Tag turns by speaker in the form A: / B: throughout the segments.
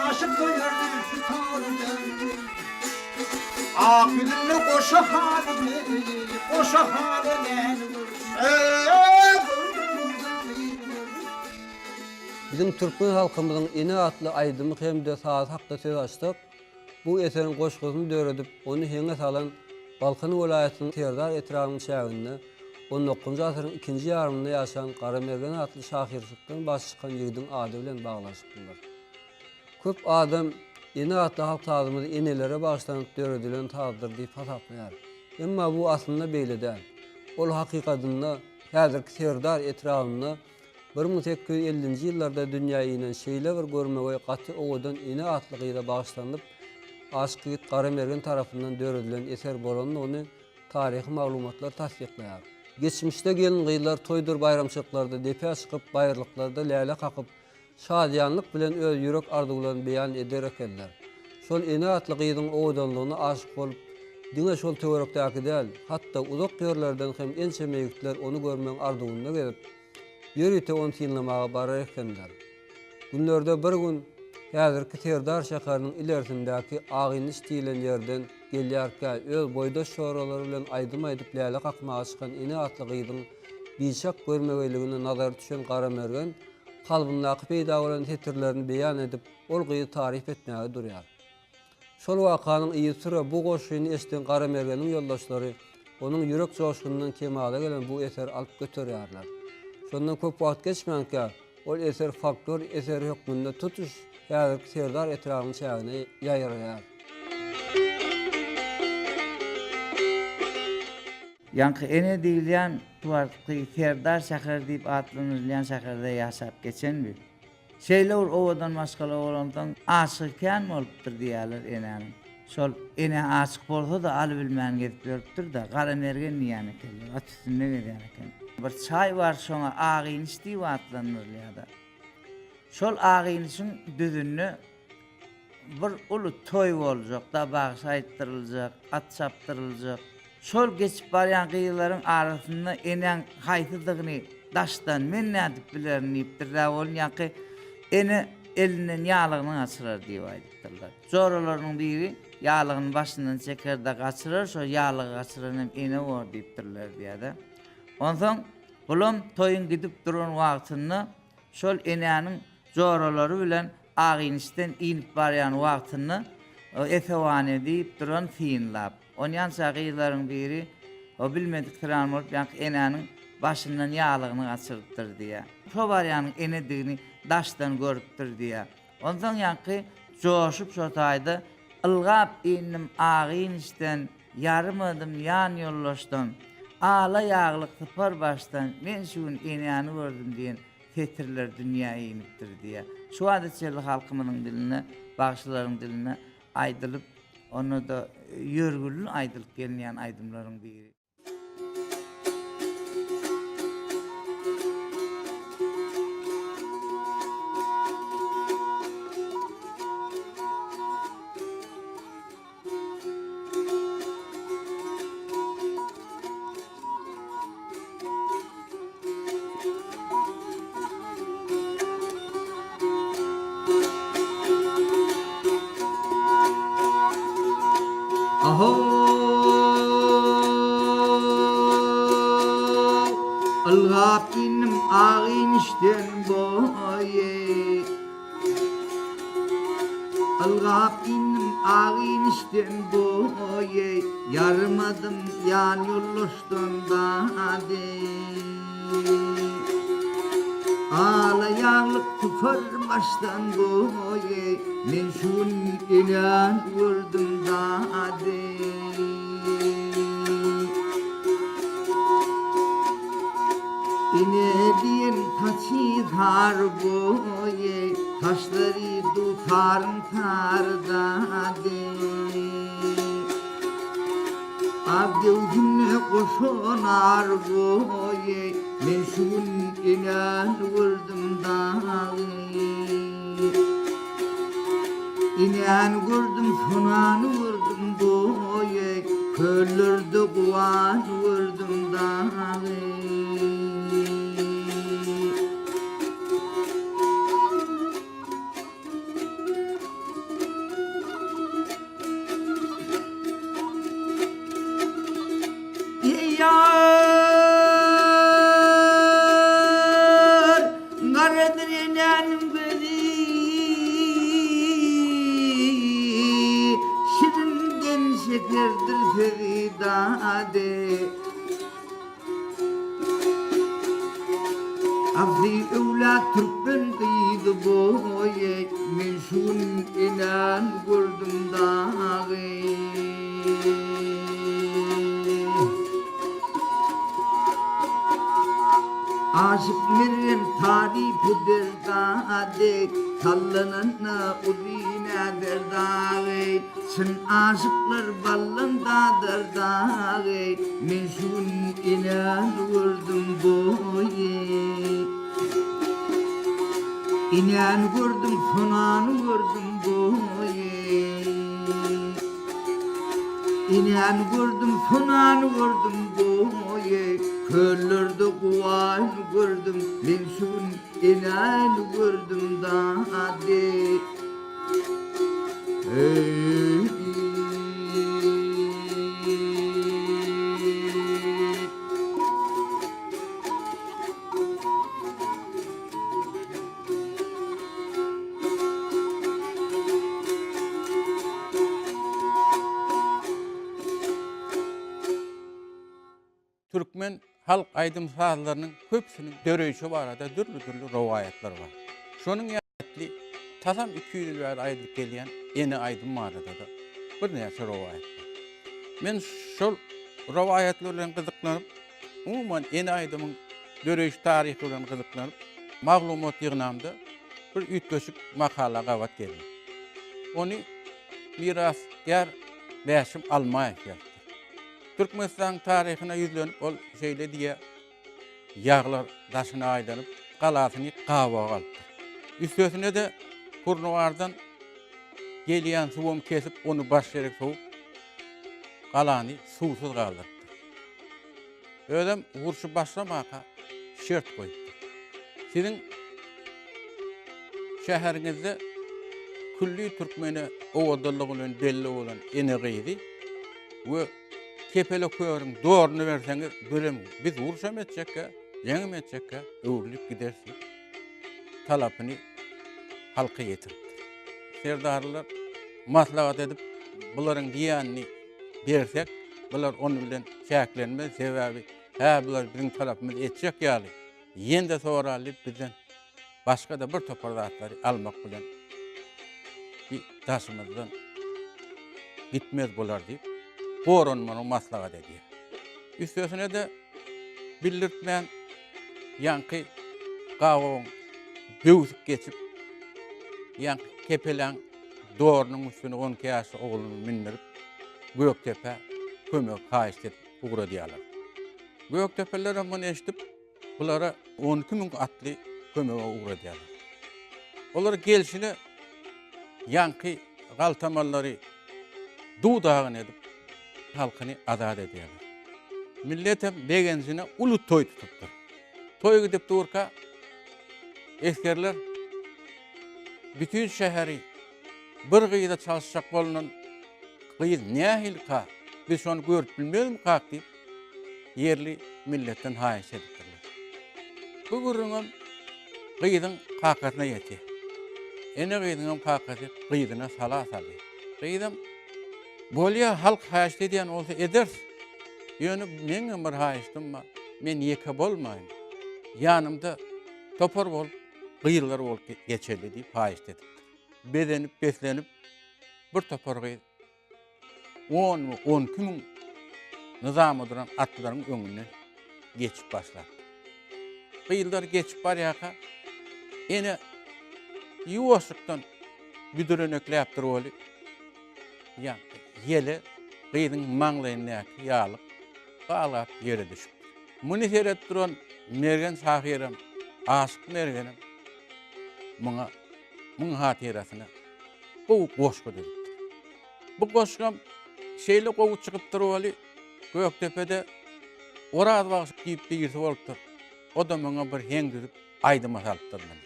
A: Aşyk söýer zülpi tardan. Ak ýüzünde goşa haly, goşa haly näni
B: Biziň türkmen halkymyzyň Ene atly aýdymy hem-de sazy hakda söz açsak, bu eseriň goşgusyny döredip, ony heňe salan Balkan welaýatynyň Serdar etrabynyň çäginde on dokuzynjy asyryň ikinji ýarymynda ýaşan Gara Mergen atly şahyrçylykdan başy çykan ýigidiň ady bilen baglanyşyklydyr. Köp adam Ene atly halk sazymyz enelere bagyşlanyp döredilen sazdyr diýip hasaplaýar. Emma bu aslynda beýle däl. Ol hakykadynda häzirki Serdar etrabynda 1850-nji ýyllarda dünýä inen şeýle bir görmegeý gaty owadan ene atly gyza bagyşlanyp aşyk ýigit Gara Mergen tarapyndan döredilen eser bolandygyny taryhy maglumatlar tassyklaýar. Geçmişde gelin-gyzlar toýdur baýramçylyklarda depä çykyp, baýyrlyklarda läle kakyp, şadyýanlyk bilen öz ýürek arzuwlaryny beýan eder ekenler. Şol ene atly gyzyň owadanlygyna aşyk bolup, diňe şol töwerekdäki däl, hatda uzak ýerlerden hem ençeme ýigitler ony görmegiň arzuwynda gezip, ýörite ony synlamaga barar ekenler. Günlerde bir gün häzirki Serdar şäheriniň ilersindäki Agyniş diýlen ýerden gelýärkä öz boýdaş joralary bilen aýdym aýdyp läle kakmaga çykan ene atly gyzyň biçak görmegeýligine nazary düşen Garamergen kalbyndaky peýda bolan setirlerini beýan edip, ol gyzy taryp etmäge durýar. Şol wakanyň yzysüre bu goşgyny eşiden Garamergeniň ýoldaşlary onuň ýürek joşgunyndan kemala gelen bu eseri alyp göterýärler. Şondan köp wagt geçmänkä, ol eser folklor eseri hökmünde tutuş häzirki Serdar etrabynyň çägine ýaýraýar.
C: Ýaňky ene diýilýän şu wagtky Serdar şäheri diýip atlandyrylýan şäherde ýaşap geçen bi. Şeýle bir owadan maşgala bolansoň, aşygy kän bolupdyr diýýärler enäniň. Şol ene aşyk bolsa-da alybilmän gezip ýörüpdir-de, Gara Mergen diýýän ekenler, at üstünde gezýän eken. Bir çaý bar şoňa Agyniş diýip atlandyrylýar-da. Şol Agynişiň düzünde Bir uly toý boljak-da, bagşy aýtdyryljak, at çapdyryljak. Şol geçip barýan gyzlaryň arasynda enäň haýsydygyny daşdan men nädip bilerin diýipdir-dä, ol ýaňky ene elinden ýaglygyny gaçyrar diýip aýdypdyrlar. Joralarynyň biri ýaglygyny başyndan çeker-de gaçyrar, şol ýaglygy gaçyran hem ene bor diýipdirler diýýär-de. Onsoň bulam toýuň gidip duran wagtynda şol enäniň joralary bilen Agynyşdan inip barýan wagtynda esewan edip duran synlap. Onýança gyzlaryň biri o bilmedik syran bolup ýaňky enäniň başyndan ýaglygyny gaçyrypdyr diýýär. Şo barýanyň enedigini daşdan görüpdir diýýär. Onsoň ýaňky joşup şo taýda ylgap indim Agynyşdan, ýarymadym ýan ýoldaşdan, ala ýaglyk sypar başdan, men şu gün enäni gördüm diýen setirler dünýä inipdir diýýär. Şu wagta çenli halkymyzyň dilinde, bagşylaryň dilinde aýdylyp, onda-da ýörgünli aýdylyp gelinýän aýdymlaryň biri.
A: Ylgap indim ak inişden boýy. Ylgap indim ak inişden boýy, Ýarmadym ýan ýoldaşdan dady. Ala ýaglyk tüper başdan boýy, Men şu gün enäni gördüm dady. Ene diýen saçy sary boýy, Saçlary dutaryň sary dady. Ak göwsünde goşa nar boýy, Men şu gün enäni gördüm dagy. Enäni gördüm, sonany gördüm boýy, Köllerde guwany gördüm dagy.
C: dady. Abdy öwlat türkmen gyzy boýy, Men şu gün enäni gördüm dagy. Aşyk Mergen taryp eder dady, Sallananda uzyn äder dagy. Çyn aşyklar ballan dadar dagy, Men şu gün enäni gördüm boýy. Enäni gördüm, sonany gördüm boýy. Enäni gördüm, sonany gördüm boýy. Köllerde guwany gördüm, Men şu gün enäni gördüm dady.
D: Türkmen halk aýdym-sazlarynyň köpüsiniň döreýşi barada dürli-dürli rowaýatlar bar. Şonuň ýaly tasam 200 ýyl bäri aýdylyp gelýän ene aýdym barada-da birnäçe rowaýat bar. Men şol rowaýatlar bilen gyzyklanyp, umuman ene aýdymyň döreýiş taryhy bilen gyzyklanyp, maglumat ýygnamda bir üýtgeşik makala gabat geldim. Ony mirasgär Bäşim Almaýew ýazypdyr. Türkmenistanyň taryhyna ýüzlenip, ol şeýle diýýär, Ýaglar daşyna aýlanyp, galasyny gabawa alypdyr. Üstesine-de Kurnuwardan gelýän suwam kesip, ony baş ýere sowup, galany suwsuz galdyrypdyr. Özem urşy başlamaka şert goýupdyr. Siziň şäheriňizde külli türkmene owadanlygy bilen belli bolan ene gyzy we kepele körüň doruny berseňiz, birem biz urşam etjekkä, jeňem etjekkä öwrülip gideris diýip, talapyny halka ýetiripdir. Serdarlar maslahat edip, bularyň diýenini bersek, bular onuň bilen çäklenmez, sebäbi hä bular biziň talapymyzy etjek ýaly, ýene-de soraly diýip bizden başga-da bir topar zatlary almak bilen bir daşymyzdan gitmez bular diýip, goranmany maslahat edýär. Üstesine-de bildirtmän ýaňky gabagyň döwsüp geçip, ýaňky kepeläň dorunyň üstüne 12 ýaşly ogluny mündürip, Gökdepä kömek haýyşt edip ugradýarlar. Gökdepeliler hem muny eşidip, bulara 12 müň atly kömege ugradýarlar. Olar gelşine ýaňky galtamanlary duw-dagyn edip, halkyny azat edýärler. Milletem begenjine uly toý tutupdyr. Toý gidip durka, esgerler bütin şäheri bir gyza çalyşjak bolnan gyz nähilika, biz şony görüp bilmezmikak diýip, ýerli milletden haýyş edipdirler. Bu gürrüňem gyzyň kakasyna ýetýär. Ene gyzyňam kakasy gyzyna sala salýar. Gyzam Bolýa, halk haýyşt edýän bolsa ederis. Ýöne meňem bir haýyştym bar. Men ýeke bolmaýyn. Ýanymda topar bolup, gyzlar bolup geçeli diýip haýyşt edipdir. Bezenip, beslenip bir topar gyz on we 12 müň nyzama duran atlaryň öňünden geçip başlapdyr. Gyzlar geçip barýarka ene ýuwaşlykdan büdürenekläpdir weli, ýa ýele gyzyň maňlaýyndaky ýalyk galgap ýere düşüpdir. Muny seredip duran Mergen şahyram, Aşyk Mergenem muňa, muň hatyrasyna gowy goşgy düzüpdir. Bu goşgam şeýle gowy çykypdyr weli, Gökdepede Oraz bagşy diýip birisi bolupdyr. O-da muňa bir heň düzüp, aýdyma salypdyr muny.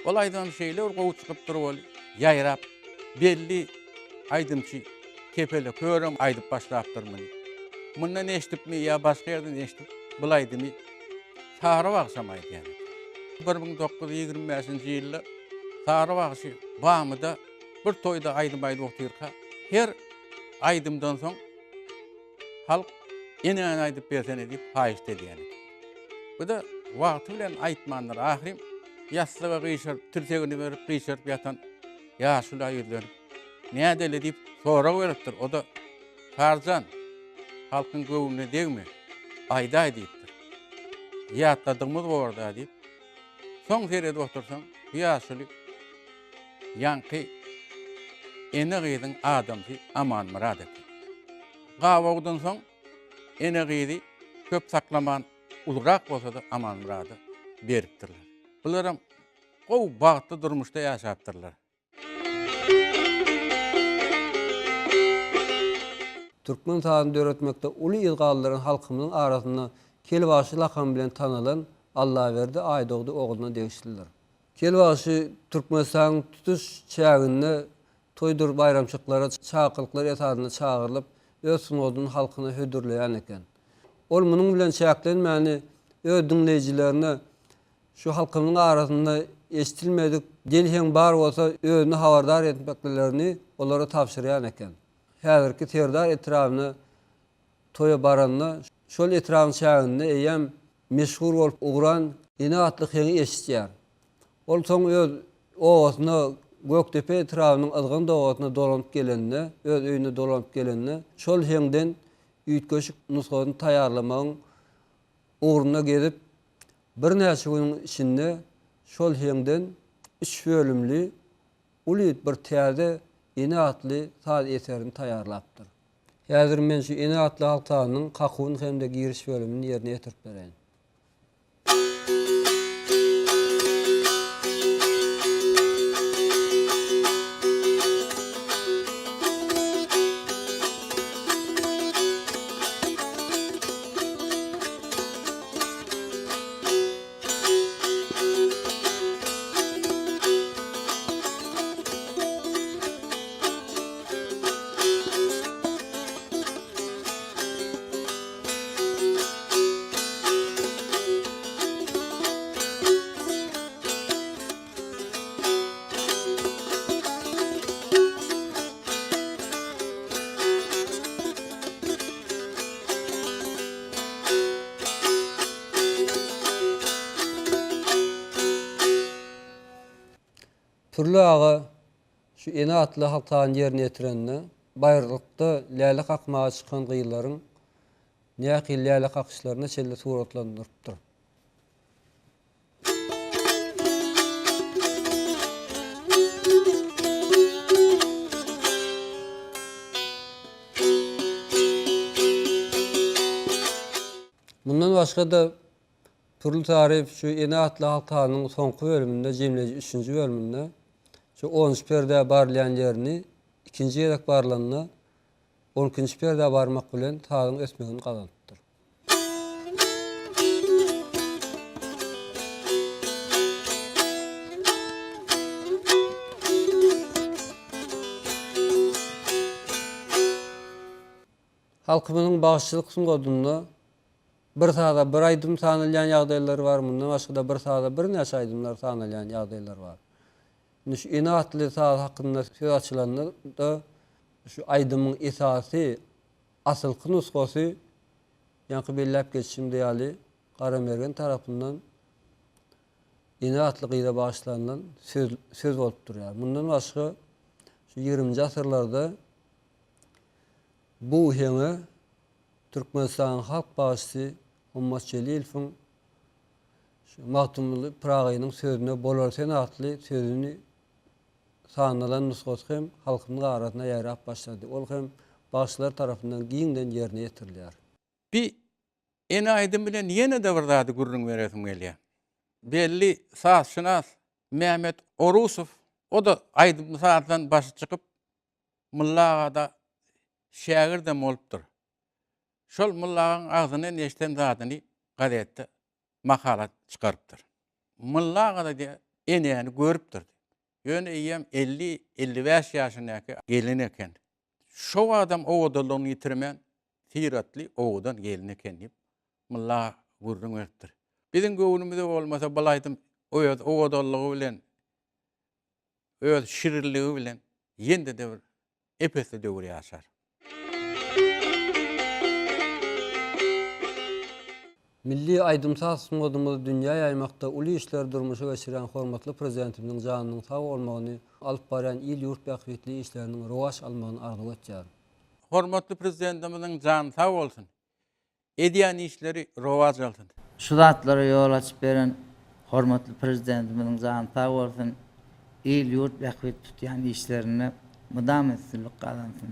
D: Ol aýdymam şeýle bir gowy çykypdyr weli, ýaýrap, belli aýdymçy Kepele körem aýdyp başlapdyr muny. Mundan eşidipmi ýa başga ýerden eşidip, bul aýdymy Sary bagşam aýdýan eken. 1925-nji ýylda Sary bagşy Bamyda bir toýda aýdym aýdyp otyrka, her aýdymdan soň. Halk enäni aýdyp bersene diýip haýyşt edýän eken. Bu-da wagty bilen aýtmandyr. Ahyrym ýassyga gyşaryp, tirsegini berip gyşaryp ýatan ýaşula ýüzlenip, Nädeli diýip sorag beripdir. O-da, Tarjan, halkyň göwnüne degme, aýdaý diýipdir. Ýatladygymyz bor-da diýip, soň seredip otursaň, bu ýaşuly ýaňky ene gyzyň adamsy Amanmyrat eken. Gabawdan soň ene gyzy köp saklaman ulurak bolsa-da Amanmyrada beripdirler. Bularam gowy bagtly durmuşda ýaşapdyrlar.
B: Türkmen sazyny döretmekde uly yz galdyran halkymyzyň arasynda Kel bagşy lakamy bilen tanalan Allaberdi Aýdogdy ogluna degişlidir. Kel bagşy Türkmenistanyň tutuş çäginde toýdur baýramçylyklara çakylyklar esasynda çagyrylyp, öz sungatyny halkyna hödürleýän eken. Ol munuň bilen çäklenmäni öz diňleýjilerine şu halkymyzyň arasynda eşidilmedik del heň bar bolsa özüni habardar etmeklerini olara tabşyrýan eken. Häzirki Serdar etrabyna toýa baranda şol etrabyň çäginde eýýäm meşhur bolup ugran Ene atly heňi eşidýär. Ol soň öz obasyna Gökdepe etrabynyň Yzgant obasyna dolanyp gelende, öz öýüne dolanyp gelende şol heňden üýtgeşik nusgasyny taýýarlamagyň ugrunda gezip, birnäçe günüň içinde şol heňden üç bölümli uly bir täze Ene atly saz eserini taýýarlapdyr. Häzir men şu Ene atly halk sazynyň kakuwyny hem-de giriş bölümini ýerine ýetirip bereýin. Pürli aga şu Ene atly haltany ýerine ýetirende, baýyrlykda läle kakmaga çykan gyzlaryň nähili läle kakyşlaryna çenli suratlandyrypdyr. Mundan başga-da, Pürli Saryýew şu Ene atly halkanyň soňky bölüminde, jemleýji üçünji bölüminde şu onunjy perdä barylýan ýerini ikinji gezek barylanda on ikinji perdä barmak bilen sazyň ösmegini gazanypdyr. Halkymyzyň bagşyçylyk sungatynda bir saza bir aýdym sanalýan ýagdaýlar bar, mundan başga-da bir saza birnäçe aýdymlar sanalýan ýagdaýlar bar. Indi şu Ene atly saz hakynda söz açylanda-da şu aýdymyň esasy, asylky nusgasy ýaňky belläp geçişimde ýaly Gara Mergen tarapyndan Ene atly gyza bagyşlanylan söz, söz bolup durýar. Mundan başga şu ýigriminji asyrlarda Bu heňe Türkmenistanyň halk bagşysy Hommat Jelilowyň şu Magtymguly Pyragynyň sözüne Bolar sen atly sözüni sanalan nusgasy hem halkymyz arasynda ýaýrap başlady. Ol hem bagşylar tarapyndan giňden ýerine ýetirilýär.
D: Bi ene aýdym bilen ýene-de bir zady gürrüň beresim gelýär. Belli sazşynas Mehmet Orusow, o-da aýdym-sazdan başy çykyp, Mylla aga-da şägirdem bolupdyr. Şol Mylla agaň agzyndan eşiden zadyny gazetde makala çykarypdyr. Mylla aga-da diýýär, enäni görüpdir. Ýöne eýýäm 50, 55 ýaşyndaky gelin eken. Şo wagtam owadanlygyny ýitirmän, syratly, owadan gelin eken diýip, Mylla aga gürrüň beripdir. Biziň göwnümize bolmasa bul aýdym öz owadanlygy bilen öz şirinligi bilen ýene-de bir ep-esli döwür ýaşar.
B: Milli aýdym-saz sungatymyzy dünýä ýaýmakda uly işleri durmuşa geçirýän hormatly Prezidentimiziň janynyň sag bolmagyny, alyp barýan il-ýurt bähbitli işleriniň rowaç almagyny arzuw etýärin.
D: Hormatly Prezidentimiziň jany sag bolsun! Edýän işleri rowaç alsyn!
C: Şu zatlara ýol açyp beren hormatly Prezidentimiziň jany sag bolsun, il-ýurt bähbit tutýan işlerinde mydama üstünlik gazansyn!